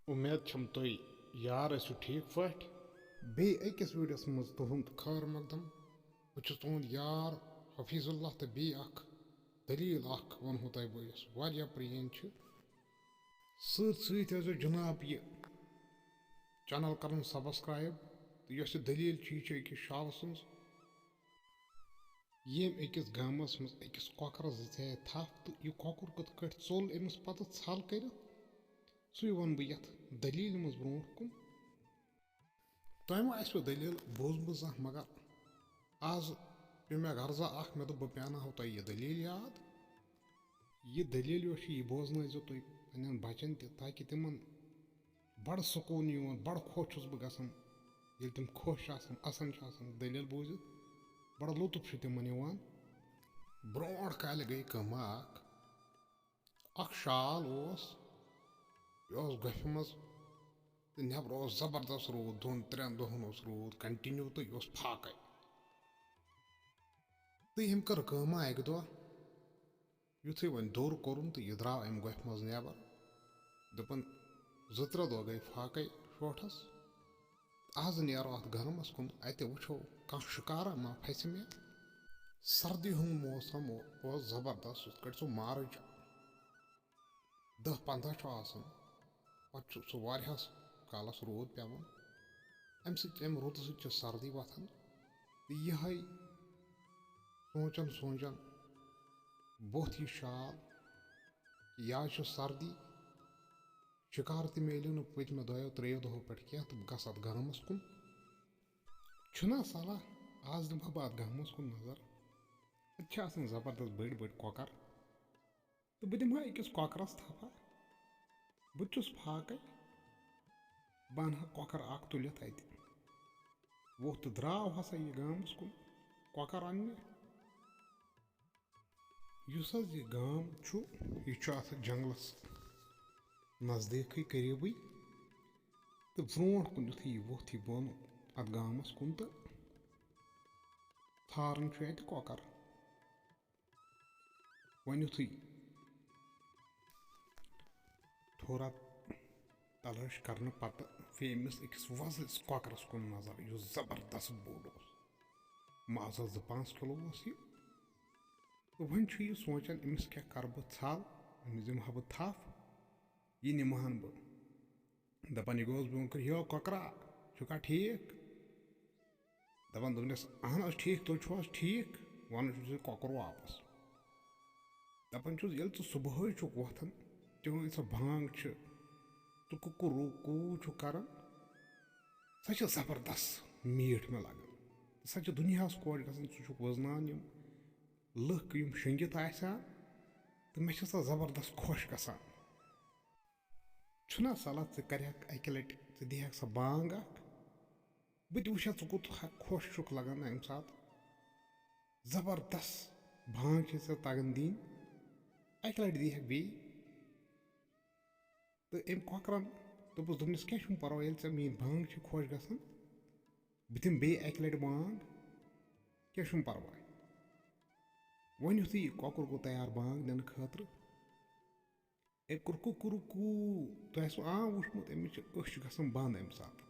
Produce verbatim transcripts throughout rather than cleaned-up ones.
اُمید چھم تُہۍ یار ٲسِو ٹھیٖک پٲٹھۍ۔ بیٚیہِ أکِس ویٖڈیوَس منٛز تُہُنٛد خٲر مقدم۔ بہٕ چھُس تُہُنٛد یار حفیظ اللہ تہٕ بیٚیہِ اکھ دٔلیٖل اکھ وَنہو تۄہہِ بہٕ، یۄس واریاہ پرٛٲنۍ چھِ۔ سۭتۍ سۭتۍ ٲسۍزیو جناب یہِ channel کرُن subscribe۔ تہٕ یۄس یہِ دٔلیٖل چھِ، یہِ چھِ أکِس شالہٕ سٕنٛز۔ ییٚمۍ أکِس گامَس منٛز أکِس کۄکرَس دِژے تھپھ تہٕ یہِ کۄکُر کِتھ کٲٹھۍ ژوٚل أمِس پَتہٕ ژھل کٔرِتھ، سُے وَنہٕ بہٕ یَتھ دٔلیٖلہِ منٛز برونٛٹھ کُن۔ تۄہہِ ما آسِوٕ دٔلیٖل بوٗزمٕژ زانٛہہ، مگر آز پیوٚو مےٚ غرضا اَکھ، مےٚ دوٚپ بہٕ پیٛاناوہو تۄہہِ یہِ دٔلیٖل یاد۔ یہِ دٔلیٖل یۄس چھِ، یہِ بوزنٲیزیو تُہۍ پنٛنٮ۪ن بَچَن تہِ، تاکہِ تِمَن بَڑٕ سکوٗن یِوان، بَڑٕ خۄش چھُس بہٕ گژھان، ییٚلہِ تِم خۄش چھِ آسان، اَسان چھِ آسان دٔلیٖل بوٗزِتھ، بَڑٕ لطف چھُ تِمَن یِوان۔ برونٛٹھ کالہِ گٔے کٲمہ اَکھ، اَکھ شال اوس، یہِ اوس گۄپھِ منٛز تہٕ نٮ۪برٕ اوس زبردست روٗد، دۄن ترٛٮ۪ن دۄہَن اوس روٗد continue تہٕ یہِ اوس فاقَے۔ تہٕ أمۍ کٔر کٲمہ اَکہِ دۄہ، یُتھُے وۄنۍ دوٚر کوٚرُن تہٕ یہِ درٛاو اَمہِ گۄپھِ منٛز نٮ۪بر۔ دوٚپُن، زٕ ترٛےٚ دۄہ گٔے فاقَے شوٹھَس۔ آز نیرو اَتھ گامَس کُن، اَتہِ وٕچھو کانٛہہ شِکارا ما پھَسہِ مےٚ۔ سردی ہُنٛد موسم او-، اوس زبردست، یِتھ کٲٹھۍ سُہ مارٕچ دَہ پنٛداہ چھُ آسان، پَتہٕ چھُ سُہ واریاہَس کالَس روٗد پٮ۪وان۔ اَمہِ سۭتۍ، اَمہِ روٗدٕ سۭتۍ چھِ سردی وۄتھان۔ تہٕ یِہوٚے سونٛچان سونٛچان بوٚتھ یہِ شال، یا چھِ سردی، شِکار تہِ میلیو نہٕ پٔتمہِ دۄیو ترٛیٚیو دۄہو پٮ۪ٹھ کینٛہہ، تہٕ بہٕ گژھٕ اَتھ گامَس کُن۔ چھُنا صلاح، آز دِمہٕ ہا بہٕ اَتھ گامَس کُن نظر۔ اَتہِ چھِ آسان زبردست بٔڑۍ بٔڑۍ کۄکَر۔ تہٕ بہٕ دِمہٕ ہا أکِس کۄکرَس تھپھا۔ بہٕ تہِ چھُس فاقَے۔ بہٕ اَنہٕ ہا کۄکَر اَکھ تُلِتھ اَتہِ۔ ووٚتھ تہٕ درٛاو ہسا یہِ گامَس کُن کۄکَر اَننہِ۔ یُس حظ یہِ گام چھُ، یہِ چھُ اَتھ جنٛگلَس نزدیٖکٕے قریٖبٕے۔ تہٕ برٛونٛٹھ کُن یُتھُے یہِ ووٚتھ یہِ بۄن اَتھ گامَس کُن تہٕ ژھاران چھُ اَتہِ کۄکَر۔ وۄنۍ یُتھُے تھوڑا تلٲش کرنہٕ پتہٕ پیٚیہِ أمِس أکِس وۄزلِس کۄکرَس کُن نظر، یُس زبردست بوٚڑ اوس، مازَس زٕ پانٛژھ کِلوٗ اوس یہِ۔ تہٕ وۄنۍ چھُ یہِ سونٛچان، أمِس کیٛاہ کَرٕ بہٕ ژھل، أمِس دِمہٕ ہا بہٕ تھپھ، یہِ نِمہٕ ہن بہٕ۔ دَپان، یہِ گوٚوس برٛونٛہہ کَنہِ، "یو کۄکرا، چھُکھا ٹھیٖک؟" دَپان دوٚپنَس، "اَہَن حظ ٹھیٖک، تُہۍ چھِو حظ ٹھیٖک؟" وَنان چھُس یہِ کۄکُر واپَس۔ دَپان چھُس، ییٚلہِ ژٕ صُبحٲے چھُکھ وۄتھان، چٲنۍ سۄ بانٛگ چھِ، ژٕ کُکُر کوٗ چھُکھ کَران، سۄ چھِ زبردست میٖٹھ مےٚ لَگان۔ سۄ چھِ دُنیاہَس خۄش گژھان، ژٕ چھُکھ وٕزناوان یِم لُکھ یِم شۄنٛگِتھ آسہِ ہا، تہٕ مےٚ چھِ سۄ زبردست خۄش گژھان۔ چھُنا صلاح، ژٕ کَرِہَکھ اَکہِ لَٹہِ، ژٕ دِہَکھ سۄ بانٛگ اَکھ، بہٕ تہِ وٕچھِ ہا ژٕ کوٗت خۄش چھُکھ لَگان اَمہِ ساتہٕ۔ زبردست بانٛگ چھِ ژےٚ تَگان دِنۍ، اَکہِ لَٹہِ دِہَکھ بیٚیہِ۔ تہٕ أمۍ کۄکرَن دوٚپُس، دوٚپنَس، "کینٛہہ چھُنہٕ پَرواے، ییٚلہِ ژےٚ میٛٲنۍ بانٛگ چھِ خۄش گژھان، بہٕ دِمہٕ بیٚیہِ اَکہِ لَٹہِ بانٛگ، کینٛہہ چھُنہٕ پَرواے۔" وۄنۍ یُتھُے یہِ کۄکُر گوٚو تیار بانٛگ دِنہٕ خٲطرٕ، أمۍ کوٚر کُکُرُکوٗ۔ تۄہہِ آسِوٕ عام وٕچھمُت، أمِس چھِ أچھ گژھان بنٛد اَمہِ ساتہٕ۔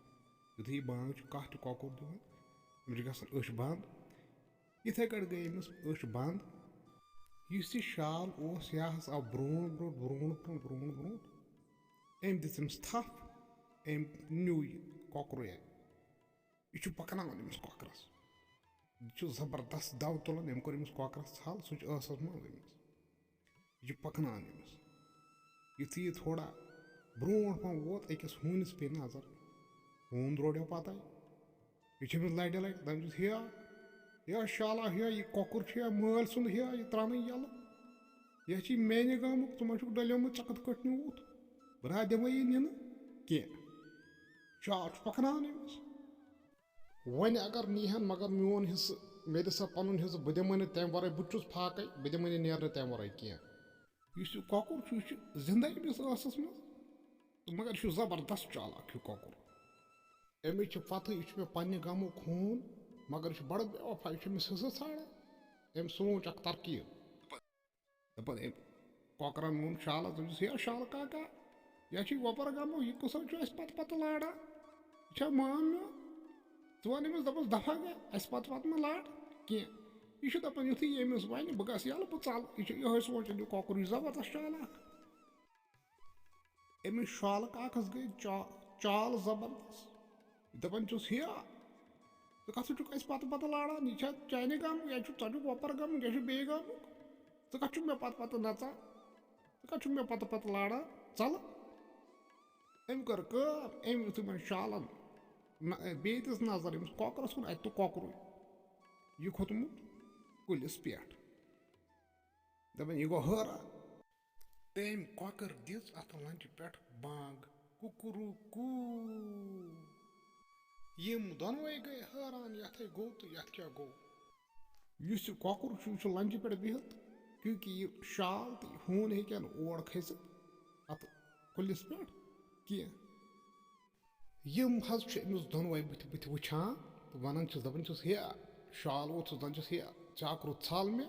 یُتھُے یہِ بانٛگ چھُ کانٛہہ تہِ کۄکُر دِوان، أمِس چھِ گژھان أچھ بنٛد۔ یِتھَے کٲٹھۍ گٔے أمِس أچھ بنٛد۔ یُس یہِ شال اوس، یہِ حظ آو برٛونٛٹھ برٛونٛٹھ، برٛونٛٹھ برٛونٛٹھ، برٛونٛٹھ برٛونٛٹھ۔ أمۍ دِژ أمِس تھپھ، أمۍ نیوٗ یہِ کۄکرُے۔ یہِ چھُ پَکناوان أمِس کۄکرَس۔ یہِ چھُ زبردست دَو تُلان، أمۍ کوٚر أمِس کۄکرَس ژھَل، سُہ چھُ ٲسَس منٛز أمِس۔ یہِ چھُ پَکناوان أمِس۔ یُتھُے یہِ تھوڑا برٛونٛٹھ پَہَن ووت، أکِس ہوٗنِس پیٚیہِ نظر۔ ہوٗن درٛوڈیو پَتَے۔ یہِ چھُ أمِس لَرِ لَرِ، دَپان چھُس، "ہے، ہے شالا، ہے، یہِ کۄکُر چھُ، ہے مٲلۍ سُنٛد، ہے، یہِ ترٛاونہٕ یَلہٕ۔ یہِ چھِ میٛانہِ گامُک، ژٕ ما چھُکھ ڈَلیومُت، ژےٚ کِتھ کٲٹھۍ نیوٗتھ؟ بہٕ نہ دِمَے یہِ نِنہٕ کینٛہہ۔" شال چھُ پَکناوان أمِس۔ وۄنۍ اگر نیٖہَن، مگر میون حصہٕ، مےٚ دِ سا پَنُن حصہٕ، بہٕ دِمَے نہٕ تَمہِ وَرٲے، بہٕ تہِ چھُس فاقَے، بہٕ دِمَے نہٕ نیرنہٕ تَمہِ وَرٲے کینٛہہ۔ یُس یہِ کۄکُر چھُ، یہِ چھُ زِندَے أمِس ٲسَس منٛز، تہٕ مگر یہِ چھُ زبردست چالاک ہیوٗ کۄکُر۔ أمِس چھِ پَتہٕ، یہِ چھُ مےٚ پنٛنہِ گامُک ہوٗن، مگر یہِ چھُ بَڑٕ بے وفا، یہِ چھُ أمِس حصہٕ ژھانٛڈان۔ أمۍ سونٛچ اَکھ ترکیٖب۔ دَپان أمۍ کۄکرَن ووٚن شالَس، دوٚپنَس، "ہے شالہٕ کاکا، یا چھُے وۄپر گامُک، یہِ کُس حظ چھُ اَسہِ پتہٕ پتہٕ لاران؟ یہِ چھا مام میون؟ ژٕ وَن أمِس، دَپَس، دَفا گٔے، اَسہِ پتہٕ پتہٕ مہ لار کینٛہہ۔ یہِ چھُ دَپان، یُتھُے یہِ أمِس وَنہِ، بہٕ گژھٕ یَلہٕ، بہٕ ژَلہٕ۔ یہِ چھُ یِہوٚے سونٛچان، یہِ کۄکُر، یہِ چھُ زبردست چالاک۔ أمِس شالہٕ کاکَس گٔے چا-، چال زبردست۔ دَپان چھُس، ہے، ژٕ کَتھ چھُکھ اَسہِ پتہٕ پتہٕ لاران؟ یہِ چھا چانہِ گامُک، یا چھُ ژٕ چھُکھ وۄپر گامُک، یا چھُ بیٚیہِ گامُک؟ ژٕ کَتھ چھُکھ مےٚ پتہٕ پتہٕ نَژان؟ ژٕ کَتھ چھُکھ مےٚ پتہٕ پتہٕ لاران؟ ژَلہٕ۔ أمۍ کٔر کٲم، أمۍ یُتھُے وۄنۍ شالَن نہ-، بیٚیہِ دِژ نظر أمِس کۄکرَس کُن، اَتہِ تُل کۄکرُے۔ یہِ کھوٚتمُت کُلِس پٮ۪ٹھ۔ دَپان، یہِ گوٚو حٲران۔ تٔمۍ کۄکر دِژ اَتھ لنٛجہِ پٮ۪ٹھ بانٛگ، کُکروٗ کوٗ۔ یِم دۄنوَے گٔے حٲران، یَتھ ہے گوٚو تہٕ یَتھ کیٛاہ گوٚو۔ یُس یہِ کۄکُر چھُ، یہِ چھُ لنٛجہِ پٮ۪ٹھ بِہِتھ، کیونکہِ یہِ شال تہٕ یہِ ہوٗن ہیٚکہِ نہٕ اور کھٔسِتھ اَتھ کُلِس پٮ۪ٹھ کینٛہہ۔ یِم حظ چھِ أمِس دۄنوَے بٕتھِ بٕتھِ وٕچھان تہٕ وَنان چھِس، دَپان چھِس، ہے، شال ووت چھُس، دَپان چھِس، ہے، ژےٚ ہا کوٚرُتھ ژھَل مےٚ،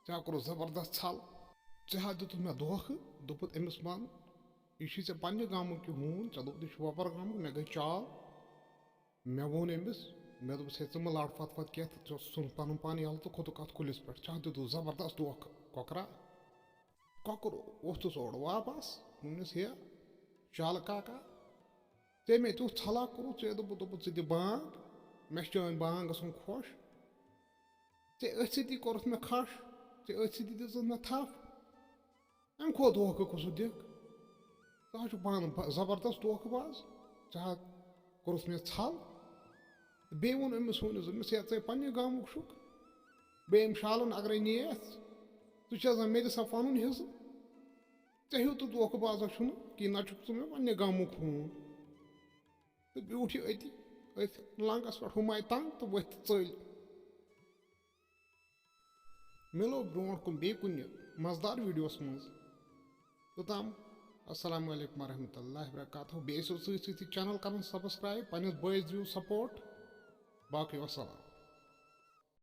ژےٚ ہا کوٚرُتھ زبردست ژھَل، ژےٚ ہا دیُتُتھ مےٚ دھوکہٕ، دوٚپُتھ أمِس، وَن، یہِ چھُے ژےٚ پنٛنہِ گامُک یہِ ہوٗن، ژےٚ دوٚپُتھ یہِ چھُ وۄپَر گامُک، مےٚ گٔے چال، مےٚ ووٚن أمِس، مےٚ دوٚپُس، ہے، ژٕ مہٕ لار پتہٕ پتہٕ کینٛہہ، تہٕ ژٕ ژھُن پنُن پان یَلہٕ تہٕ کھوٚتُکھ اَتھ کُلِس پٮ۪ٹھ، ژےٚ ہا دیُتُتھ زبردست دھوکہٕ، کۄکرا۔ کۄکُر ووٚتھُس اورٕ واپس، دوٚپنَس، ہے، شالہٕ کاکا، ژےٚ مےٚ تیُتھ ژھلا کوٚرُتھ، ژےٚ دوٚپُتھ، دوٚپُتھ، ژٕ دِ بانٛگ، مےٚ چھِ چٲنۍ بانٛگ گژھُن خۄش۔ ژےٚ أتھۍ سۭتی کوٚرُتھ مےٚ کھَش، ژےٚ أتھۍ سۭتی دِژٕتھ مےٚ تھَپھ۔ اَمہِ کھۄتہٕ دھوکہٕ کُس دِکھ؟ ژٕ حظ چھُکھ پانہٕ ب-، زبردست دھوکہٕ باز۔ ژےٚ ہا کوٚرُتھ مےٚ ژھَل۔ تہٕ بیٚیہِ ووٚن أمِس ہوٗنِس، دوٚپمَس، ہے، ژٕ ہے پنٛنہِ گامُک چھُکھ۔ بیٚیہِ أمۍ شالَن اگرَے نِیَتھ، ژٕ چھِ آسان مےٚ دِ سا پَنُن حِصہٕ۔ ژےٚ ہیوٗ تہٕ دھوکہٕ بازا چھُنہٕ کِہیٖنۍ، نَتہٕ چھُکھ ژٕ مےٚ پنٛنہِ گامُک ہوٗن۔ تہٕ بیوٗٹھ یہِ أتی، أتھۍ لنٛگَس پٮ۪ٹھ ہُمایہِ تَنگ تہٕ ؤتھۍ ژٔلۍ۔ مِلو برونٛٹھ کُن بیٚیہِ کُنہِ مَزٕدار ویٖڈیوَس منٛز۔ توٚتام السلام علیکم ورحمۃ اللہ وبرکاتہ۔ بیٚیہِ ٲسِو سۭتۍ سۭتۍ یہِ channel کَرُن subscribe، پنٛنِس بٲیِس دِیِو support۔ باقٕے وَسَلام۔